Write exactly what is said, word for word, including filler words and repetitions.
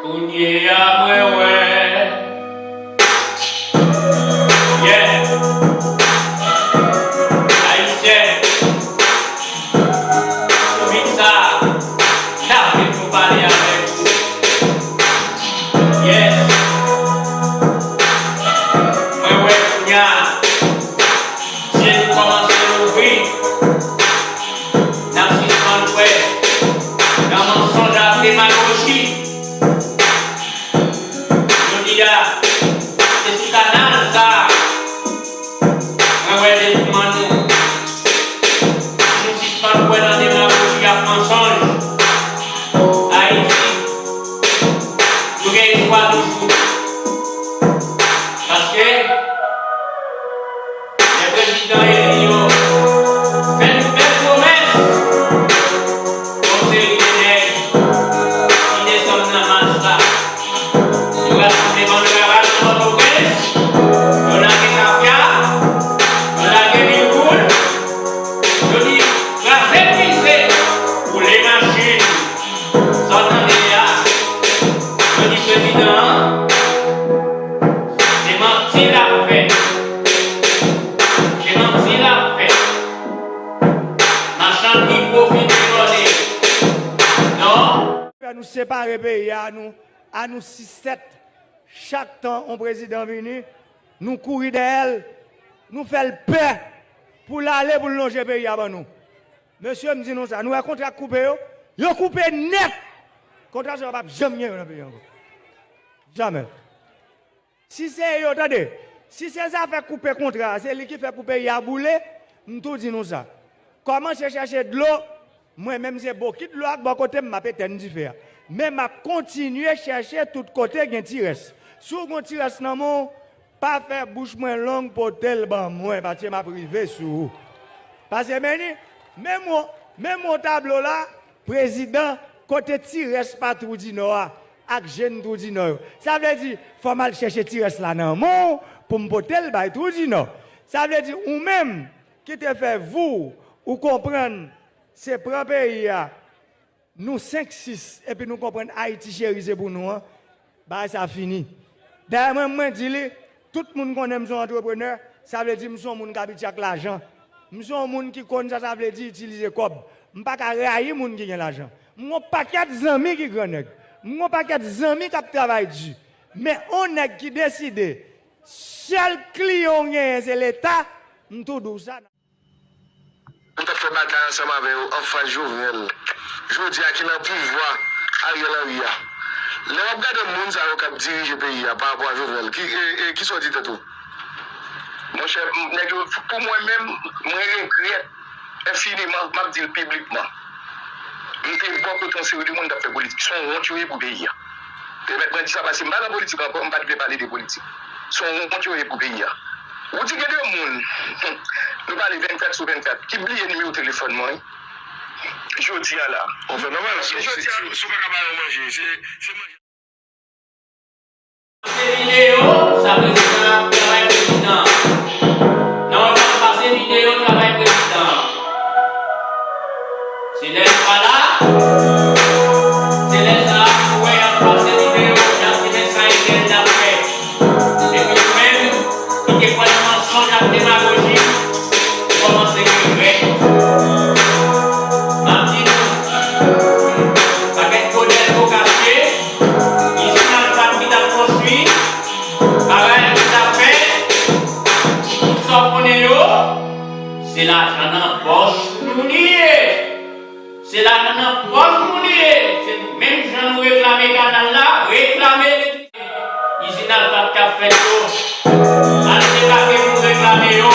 Kounye a mwen wè. Yeah. Ayisyen, sou bit sa, n ap vin pou pale avèk ou. Yes. Mwen wè kounye a, zye nou kòmanse louvri. N ap sispann kwè nan mansonj ak demagoji. Jodi a, se sou kanal sa a, mwen wè devouman nou. Nou sispann kwè nan demagoji ak mansonj. Ayiti, nou gen espwa toujou. Paske lè prezidan eli yo fè nou bèl pwomès, yon seri de nèg ki desann nan mas la, yo rasanble bann rara nan Pòtoprens, yo lage tafya, yo lage mil goud, yo di kraze brize, boule machin. Sa w tande a, yo di prezidan an, se manti l ap fè. Se manti l ap fè. Machann ki pwofite vòlè. Non. Fè nou separe peyi a, nou, a nou sis sèt. Chak tan yon prezidan vini, nou kouri dèyè l, nou fè l pè pou l ale, pou l lonje peyi a ban nou. Mesye, m di nou sa, nou wè kontra k koupe yo? Yo koupe nèt! Kontra sa yo p ap janm gen yo nan peyi a ankò. Jamè. Si se yo, tande, si se zafè koupe kontra a, se li ki fè pou peyi a boule, m tou di nou sa. Kòmanse chèche dlo, mwen menm se bokit dlo ak bò kote m, m ap etenn dife a. Men m ap kontinye chèche tout kote gen ti rès. Si w gen ti rès nan men w, pa fè bouch mwen long, pote l ban mwen, paske m ap rive sou ou. Paske men ni, menm yon, menm yon tablo la, prezidan, kote ti rès pa Twou di Nò a, ak jèn Twou di Nò yo. Sa vle di, fò m al chèche ti rès la nan men w pou m pote l bay Twou di Nò. Sa vle di, ou menm ki te fè vou, ou konprann, se pran peyi a, nou senk sis, epi nou konprann Ayiti cheri se pou nou an, bagay sa fini. Dayè mwen, mwen di li, tout moun konnen m se yon antreprenè, sa vle di m se yon moun k abitye ak lajan. M se yon moun ki konn sa sa vle di itilize kòb. M pa ka rayi moun ki gen lajan. M gon pakèt zanmi ki gran nèg. M gon pakèt zanmi k ap travay di. Men on nèg ki deside, sèl kliyan w genyen se Leta, m tou di w sa. Ou t ap fè batay ansanm avè yo anfas Jovenel, jodi a ki nan pouvwa Ariel Henry a. Lè w ap gade moun sa yo k ap dirije peyi a pa rapò a Jovenel, ki, e, e, kisa w di tèt ou? Monchè, m, nèg yo, pou mwen menm, mwen regrèt enfiniman, m ap di l piblikman. M te bò kote yon seri de moun k ap fè politik. Se yon wont yo ye pou peyi a. Pèmèt mwen di sa paske m pa nan politik ankò, m pa t vle pale de politik. Se yon wont yo ye pou peyi a. Ou di gen de moun, nou pale vennkat sou vennkat, ki bliye nimewo telefòn mwen, wi. Jodi a la. Bon, fè nòmal, si, si, si, si w pa ka ba yo manje, se, se manje. Pase videyo, sa prezidan ap travay prezidan. Nòmalman, pase videyo, travay prezidan. Se lè l pa la, se lè sa a pou wè y ap pase videyo, y ap di men sa Ariel t ap fè. Epi ou menm, ki te kwè nan mansonj ak demagoji, ou kòmanse regrèt. M ap di nou, pakèt gwo dèl ko kache, izin alfab ki t ap konstwi, bagay ki t ap fèt, tout sa w konnen yo, se lajan nan pòch nou li ye. Se lajan nan pòch nou li ye. Se menm jan nou reklame kanal la, reklame l. Izin alfab k ap fèt yo, al debake pou reklame yo.